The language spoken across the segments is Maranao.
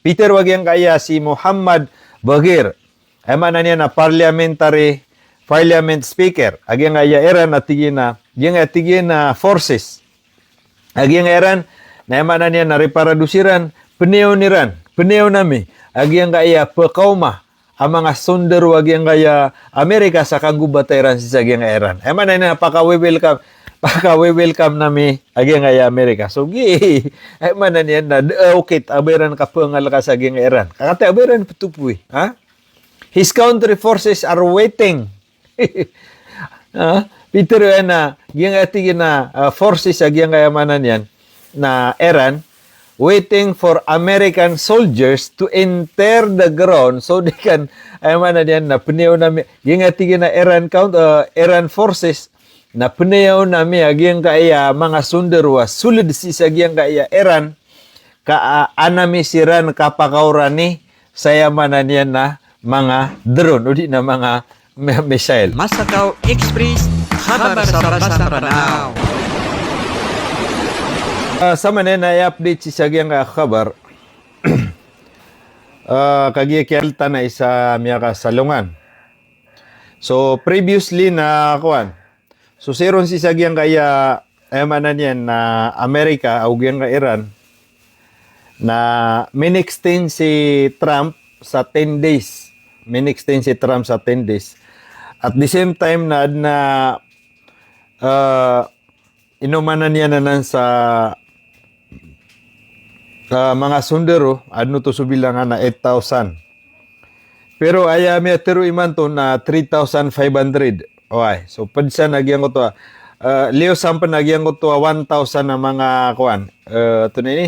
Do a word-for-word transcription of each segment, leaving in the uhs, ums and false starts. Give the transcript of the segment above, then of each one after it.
Pitharo a giyangkaya si Mohammad Baghir, aya maana niyan na parliamentary, parliament speaker a giyangkaya Iran, a tig iyan a, giyangkaya tig iyan a forces a giyangkaya Iran, na aya maana niyan na riparado siran, pnayawn iran, pnayawn ami a giyangkaya pkaoma a manga sondaro a giyangkaya Amerika sa kanggobatay ran sii sa giyangkaya Iran. Aya maana niyan na paka-we-welcome, paka-we-welcome ami a giyangkaya Amerika. So gi, aya maana niyan na, eh, okit a ba iran kapangalka sa giyangkaya Iran. Ka katii a ba iran ptopoy, ha? His country forces are waiting. Ah, pitharo iyan a giyangkaya tig iyan a, ah, forces a giyangkaya, aya maana niyan na Iran, waiting for American soldiers to enter the ground so they can, aya maana niyan na pnayawn ami, giyangkaya tig iyan a Iran count-, ah, Iran forces, na pnayawn ami a giyangkaya manga sondaro a sold sii sa giyangkaya Iran, ka, ah, an ami siran kapakaorani sa, aya maana niyan na manga drone, odi na manga mi-, missile. Masakaw Express, khabar sa Basang Ranao. Ah, sa maana niyan na i-update sii sa giyangkaya khabar. Ah, kagiya kiyalta na isa miyakasalongan. So, previously na, kowan, so, siron sii sa giyangkaya, aya maana niyan na Amerika ago giyangkaya Iran, na minextend si Trump sa ten days. Minextend si Trump sa ten days. At the same time na adn a, ah, ino maana niyan anan sa, ah, manga sondaro, adn oto so bilangan na eight thousand. Pero aya miyatharo imanto na three thousand five hundred. Oway, so pd san a giyangkoto a, ah, liyo san pn a giyangkoto a one thousand a manga, kowan, eh, antonaa ini,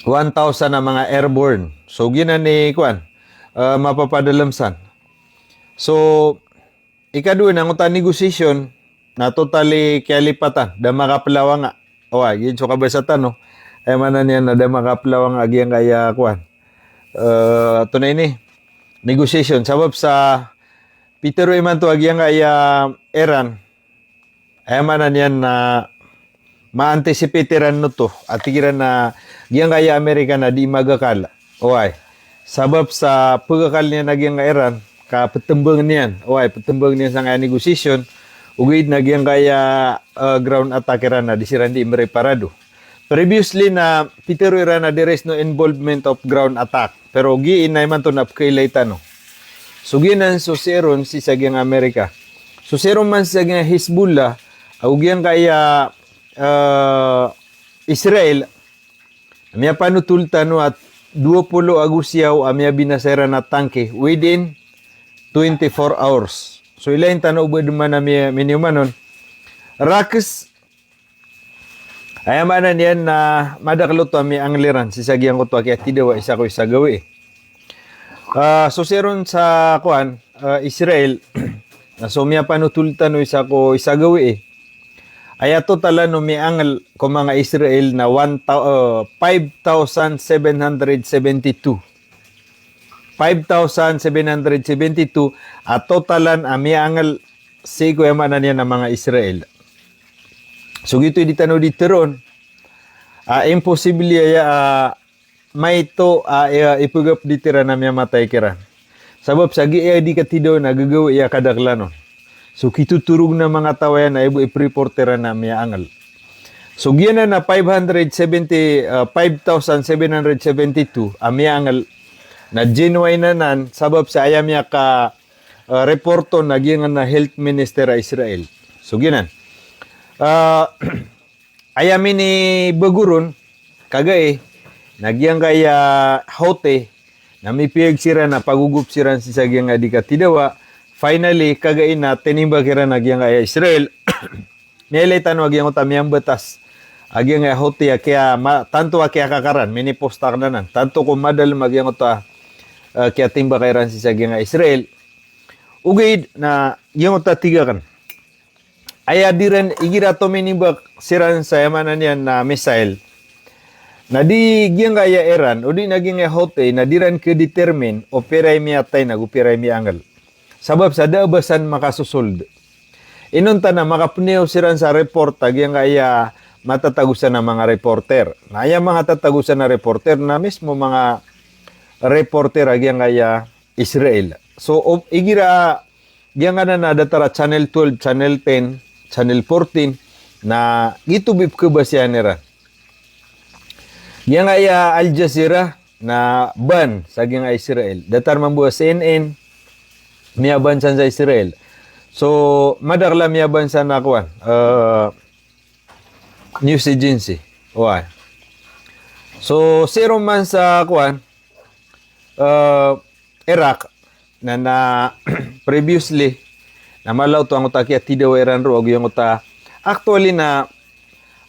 one thousand a manga airborne. So giyanan i, kowan, eh, mapapadalm san. So, ikadowa na angkoto a negosasyon na totally kiyalipatan, da makaplawanga. Oway, giya so kabasa tano. Aya maana niyan na da makaplawanga a giyangkaya, kowan, eh, antonaa ini, negosasyon. Sabap sa pitharo imanto a giyangkaya Iran, aya maana niyan na ma-anticipate iran oto, a tig iran a giyangkaya Amerika na di magakal. Oway. Sabap sa pagakal niyan a giyangkaya Iran, ka ptmbang iyan. Oway, ptmbang iyan sangkaya negosasyon, ogaid na giyangkaya, eh, ground attack iran na di siran di mriparado. Previously na pitharo iran a there is no involvement of ground attack. Pero giya imanto na pkhailay tano. So giyanan so siron sii sa giyangkaya Amerika. So siron man sii sa giyangkaya Hezbollah, ago giyangkaya, eh, Israel, miyapanotol tano a dowa polo ago siyaw a miyabinasa iran a tangke within twenty-four hours. So ilay tano o ba dn man a miya-, miniyoman on. Rakes, aya maana niyan na madakl oto a miyaangl iran sii sa giyangkoto a kiyatidawa isa ko isa gawii. Ah, so siron sa, kowan, ah, Israel, na so miyapanotol tano isa ko isa gawii, aya totalan o miyaangl ko manga Israel na one thou-, eh, five thousand seven hundred seventy-two. Five thousand seven hundred seventy-two a totalan a miyaangl sii ko, aya maana niyan a manga Israel. So giyoto i di tano di tharoon a imposible aya a maito a, a ipag-update iran a miyamatay kiran. Sabap sa giya di katidawa na gagawii a kadaklan on. So kitotorog na manga taw aya na ibo ipreport iran a miyaangl. So giyanan a five hundred seventy, ah, five thousand seven hundred seventy-two a miyaangl na genuine anan, sabap sa aya miyaka, ah, report on na giyanan a health minister a Israel. So giyanan. Ah, aya minibago ron, kagai, na giyangkaya Houthi, na mipiyag siran a pagogop siran sii sa giyangkaya di katidawa. Finally, kagai na tinimbak iran a giyangkaya Israel. Miyailay tano a giyangkoto a miyambatas a giyangkaya Houthi a kiya ma-, tanto a kiyakakaran, minipost akn anan. Tanto ko madalm a giyangkoto a, eh, kiyatimbak iran sii sa giyangkaya Israel. Ogaid na giyangkoto a tig akn. Aya diran igira tominimbak siran sa, aya maana niyan na missile. Na di giyangkaya Iran, odi na giyangkaya Houthi, na diran ke-determine o pira i miyatay na go pira i miyaangl. Sabap sa da a ba san makasosold. Inonta na makapniyaw siran sa report a giyangkaya matatagosan a manga reporter. Na aya manga tatagosan a reporter na mismo manga reporter a giyangkaya Israel. So, o, igira giyangkanan a datar a Channel twelve, Channel ten, Channel fourteen, na giyoto bo i pkhabasaan iran. Giyangkaya Al Jazeera na ban sa giyangkaya Israel. Datar mambo a C N N, miyaban san sa Israel. So, madakl a miyaban san a kowan, eh, news agency. Oway. So, siran man sa kowan, eh, Iraq, na, na previously, na mala oto angkoto a kiyatidawa iran roo ago giyangkoto a, actually na,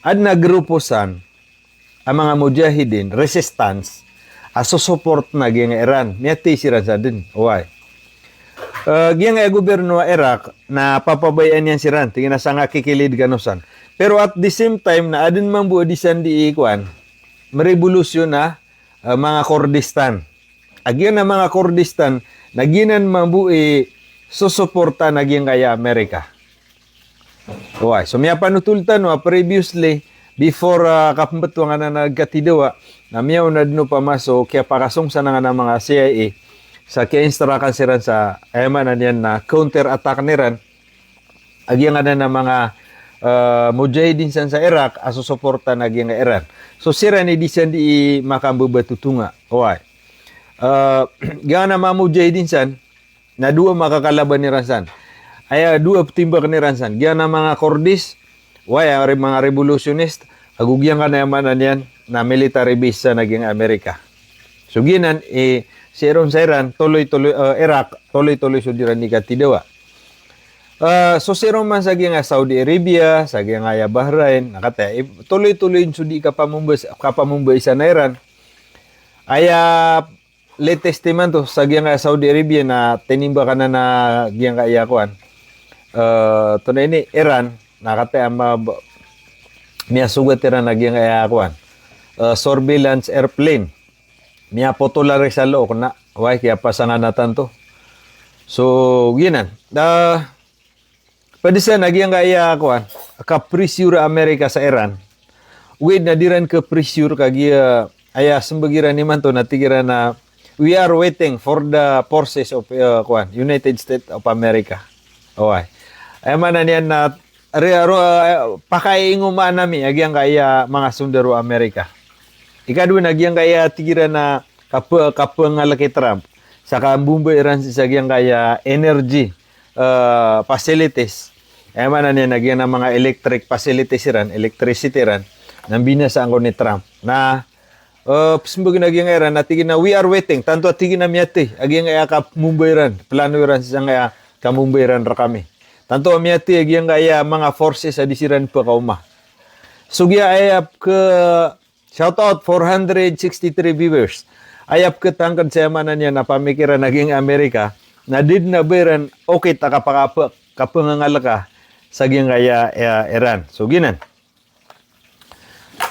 adn a grupo san a manga mujahideen, resistance, a sosoport na giyangkaya Iran. Miyathay siran sa dn. Oway. Eh, giyangkaya gobyerno a Iraq, na papabayaan iyan siran, tig iyan a sangka kikilid kano san. Pero at the same time, na adn mambo a di san dii kowan, mrevolusyon a, eh, manga Kurdistan. A giyanan a manga Kurdistan, na giyanan mambo i sosoporta na giyangkaya Amerika. Oway, so miyapanotol tano a previously, before, ah, kapmbtowan anan a katidawa, na miyaona dn opama so kiyapakasong san anan a manga C I A, sa kiya-instruct siran sa, aya maana niyan na counter attack iran, a giyangkanan a manga, eh, mujahideen san sa Iraq a sosoporta na giyangkaya Iran. So siran i di san dii makambebatotonga. Oway. Eh, giyangkanan a manga mujahideen san, na dowa makakalaban iran san. Aya dowa ptimbakn iran san. Giyangkanan a manga Kurdish, oway, a re-, manga revolutionist, ago giyangkanan a aya maana niyan na military base san a giyangkaya Amerika. So giyanan, eh, siran sa Iran, toloy-toloy, eh, Iraq, toloy-toloy so di ran dii katidawa. Eh, so siran man sa giyangkaya Saudi Arabia, sa giyangkaya Bahrain, na kataya, eh, toloy-toloy so dii kapamomba, kapamomba isan a Iran. Aya latest imanto sa giyangkaya Saudi Arabia na tinimbak anan a giyangkaya kowan. Eh, tonaa ini, Iran, na kataya ma-, ba-, miyasogat iran a giyangkaya kowan. Eh, surveillance airplane. Miyapotol a ri sa look na, oway, kiyapasangan a tanto. So, giyanan. Da, pd san a giyangkaya kowan, kapressure a Amerika sa Iran. Ogaid na di ran kapressure kagiya, aya smbag iran imanto na tig iran a, "We are waiting for the forces of, eh, kowan, United States of America." Oway. Aya maana niyan na, re-, ro-, eh, pakaingomaan ami a giyangkaya manga sondaro a Amerika. Ikadowa na giyangkaya tig iran a kap-, kapangalk i Trump sa kambomba iran sii sa giyangkaya energy, eh, facilities. Aya maana niyan na giyangkaya manga electric facilities iran, electricity iran, na mbinasaan ko ni Trump. Na, eh, psmbag na giyangkaya Iran, na tig iyan a, "We are waiting." Tanto a tig iyan a miyathay a giyangkaya kamomba iran, plano iran sii sangkaya kamomba iran rkami. Tanto a miyathay a giyangkaya manga forces a di siran pkaoma. So giya aya pk- Shout out four hundred sixty-three viewers. Aya pkhatangkd sa aya maana niyan na pamikiran a giyangkaya Amerika, na di dn a ba iran okit a kapakapa-, kapangangalka sa giyangkaya, eh, Iran. So giyanan.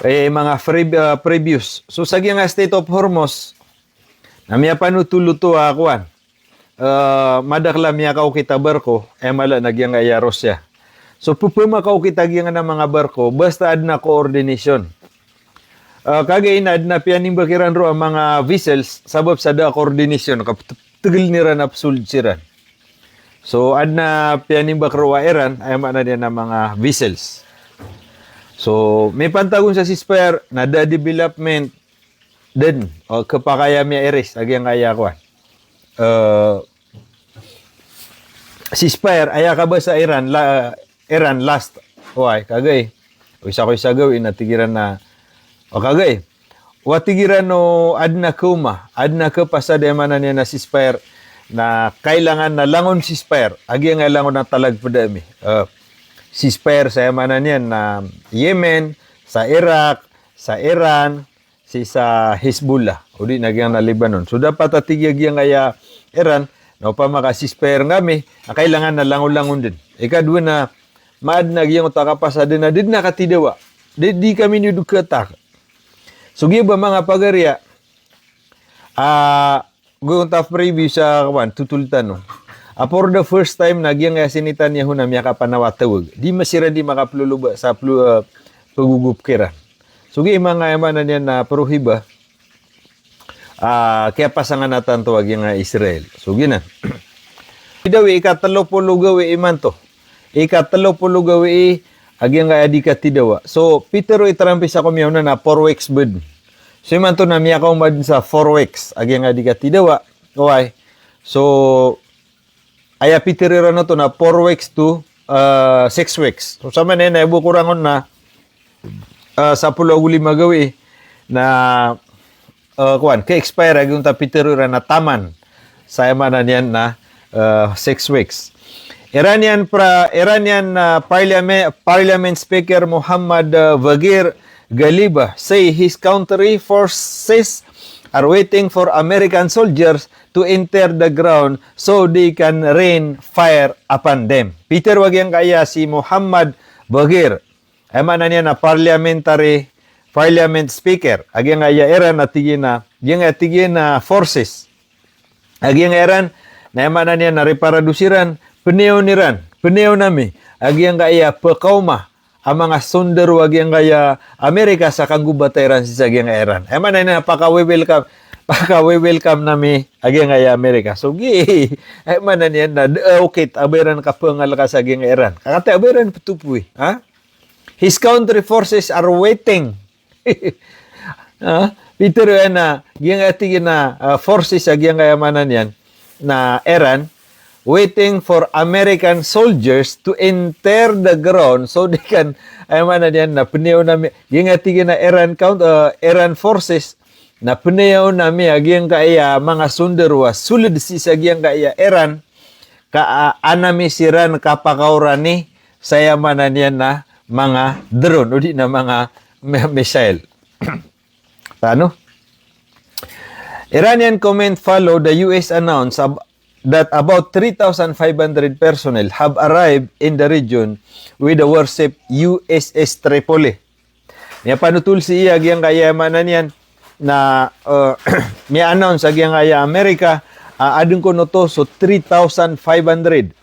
Eh, manga pre-, ah, previous. So sa giyangkaya Strait of Hormuz, na miyapanotol oto a kowan. Eh, madakl a miyakaokit a barko, aya mala na giyangkaya Russia. So, pphamakaokit a giyangkanan a manga barko, basta adn a coordination. Eh, kagiya na adn a piyanimbak iran roo a manga vessels, sabap sa da a coordination, kaptgln iran a psold siran. So, adn a piyanimbak roo a Iran, aya maana niyan na manga vessels. So, mipantagon sa ceasefire, na da development, dn, o, khapakay a miyairis a giyangkaya kowan. Eh, ceasefire, aya kabasa Iran, la-, Iran last. Oway, kagiya. O isa ko isa gawii na tig iran na, o kagiya. Wa tig iran o adn a khaoma, adn a khapasad a aya maana niyan na ceasefire, na kailangan na langon ceasefire. A giyangkaya langon a talag pd ami. Eh, ceasefire sa aya maana niyan na Yemen, sa Iraq, sa Iran, sii sa Hezbollah, odi na giyangkanan a Lebanon. So dapat a tig iyan a giyangkaya Iran, na opama ka ceasefire ngkami, na kailangan na langon-langon dn. Ikadowa na, maadn a giyangkoto a kapasad na di dn a katidawa. Di, di kami niyo dn khatak. So giya ba manga pagariya, ah, Giyangkoto a previous a kowan, totol tano. A for the first time na giyangkaya si Netanyahu na miyakapanawatawag. Di masiran di makaploloba sa plo-, eh, pagogop kiran. So giya manga, aya maana niyan na, prohiba, ah, kiyapasangan a tanto a giyangkaya Israel. So giyanan. Ida wi ika telo polo gawii imanto. Ika telo polo gawii a giyangkaya di katidawa. So, pitharo i Trump i sa komiyaona na four weeks bed. So imanto na miyakaoma den sa four weeks a giyangkaya di katidawa. Oway. So, aya pitharo iran oto na four weeks to, ah, six weeks. So, samanan na aya bo korangon na, ah, sapolo ago lima gawii na, ah, kowan, ka-expire a giyoto a pitharo iran na taman. Sa aya maana niyan na, ah, six weeks. Iranian pra-, Iranian, ah, parliament, parliament speaker Mohammad, ah, Baghir Ghaliba say his country forces are waiting for American soldiers to enter the ground so they can rain fire upon them. Pitharo a giyangkaya si Mohammad Baghir, aya maana niyan na parliamentary, parliament speaker a giyangkaya Iran, a tig iyan a, giyangkaya tig iyan a forces a giyangkaya Iran, na aya maana niyan na riparado siran, pnayawn iran, pnayawn ami a giyangkaya pkaoma a manga sondaro a giyangkaya Amerika sa kanggobatay iran sii sa giyangkaya Iran. Aya maana niyan na paka-we-welcome, paka-we-welcome nami a giyangkaya Amerika. So giya, aya maana niyan na da a okit a ba iran kapangalka sa giyangkaya Iran. Ka katii a ba iran ptopowi, ha? His country forces are waiting. Ah, pitharo iyan a giyangkaya tig iyan a, ah, forces a giyangkaya, aya maana niyan na, Iran, waiting for American soldiers to enter the ground so they can, aya maana niyan na, pnayawn ami, giyangkaya tig iyan a Iran count-, ah, Iran forces, na pnayawn ami a giyangkaya manga sondaro a sold sii sa giyangkaya Iran, ka, ah, an ami siran kapakaorani sa, aya maana niyan na, manga drone, odi na manga mi-, missile. Tano? Iranian comment follow the U S announce ab-, that about three thousand five hundred personnel have arrived in the region with the warship U S S Tripoli. Miyapanotol sii a giyangkaya, aya maana niyan na, eh, miya-announce a giyangkaya Amerika, ah, adn kon oto so three thousand five hundred.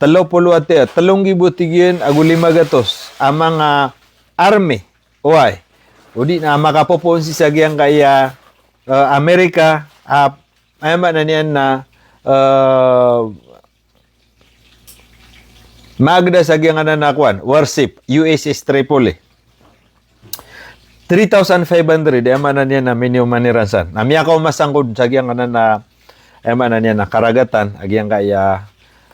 Telo polo a ti-, telo nggibo tig iyan ago lima gatos a manga army. Oway. Odi na makapopoon sii sa giyangkaya, eh, Amerika, ah, aya maana niyan na, eh, maagda sa giyangkanan a kowan, warship, U S S Tripoli. Three thousand five hundred, aya maana niyan na miniyoman iran san. Na miyakaoma sangkod sa giyangkanan a, aya maana niyan na karagatan, a giyangkaya,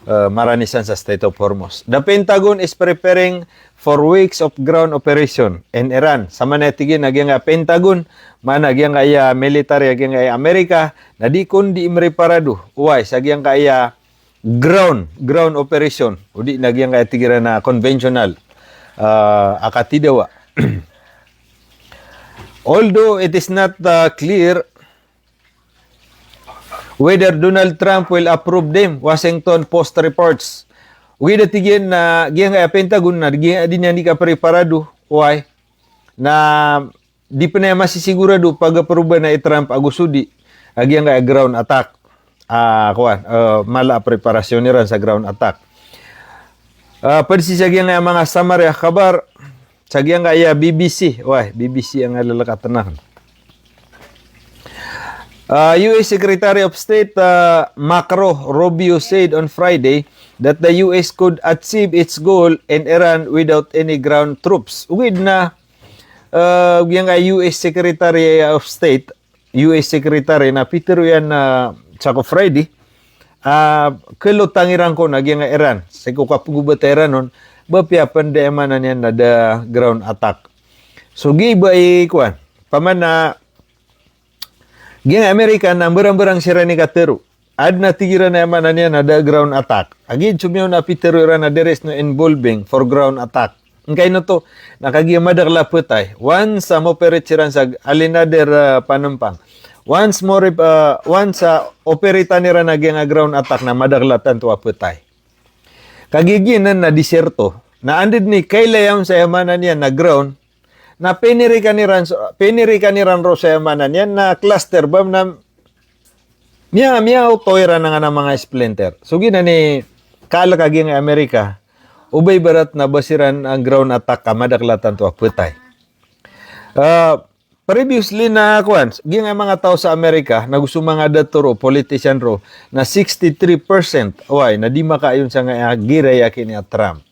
eh, marani san sa Strait of Hormuz. The Pentagon is preparing for weeks of ground operation in Iran. Sa maana tig iyan a giyangkaya Pentagon, maana giyangkaya military a giyangkaya Amerika, na di kon di mriparado, oway, sa giyangkaya ground, ground operation, odi na giyangkaya tig iran a conventional, ah, a katidawa. Although it is not, ah, clear whether Donald Trump will approve them, Washington Post reports. Ogaid a tig iyan na giyangkaya Pentagon na giyangkaya di niyan di kapriparado, oway. Na di pn aya masisigurado pag-approve-an i Trump ago Saudi a giyangkaya ground attack. Ah, kowan, eh, mala a preparasyon iran sa ground attack. Ah, pd sii sa giyangkaya manga summary a khabar, sa giyangkaya B B C, oway, B B C a ngalalakat anan. Ah, U S Secretary of State, ah, Marco Rubio said on Friday that the U S could achieve its goal in Iran without any ground troops. Ogaid na, ah, giyangkaya U S Secretary of State, U S Secretary na pitharo iyan na sako Friday, ah, khalotang iran kon a giyangkaya Iran sii ko kapagobata iran on, ba piya pn da, aya maana niyan na da ground attack. So giya ba i kowan, pman na giyangkaya Amerika na mbarangbarang siran i katharo. Adn a tig iran a, aya maana niyan na da ground attack. Ogaid so miyaona a pitharo iran na there is no involving for ground attack. Ngkaino oto, na kagiya madakl a phatay. Once a ma-operate siran sa Al Nader, ah, Panampang. Once ma-, ah, once a operate-an iran a giyangkaya ground attack na madakl a tanto a phatay. Kagiya giyanan na disyerto. Na anda dn i kailayawn sa, aya maana niyan na ground, na pinirikan iran so, pinirikan iran roo sa, aya maana niyan na cluster bomb na miya, miyaoto iran angkanan a manga splinter. So giyanan i kaalk a giyangkaya Amerika o ba ibarat na ba siran a ground attack ka madakl a tanto a phatay. Ah, previously na kowan, giyangkai a manga taw sa Amerika, nago so manga dato roo, politician roo, na sixty-three percent, oway, na di makaayon sangkai a giray a kini a Trump.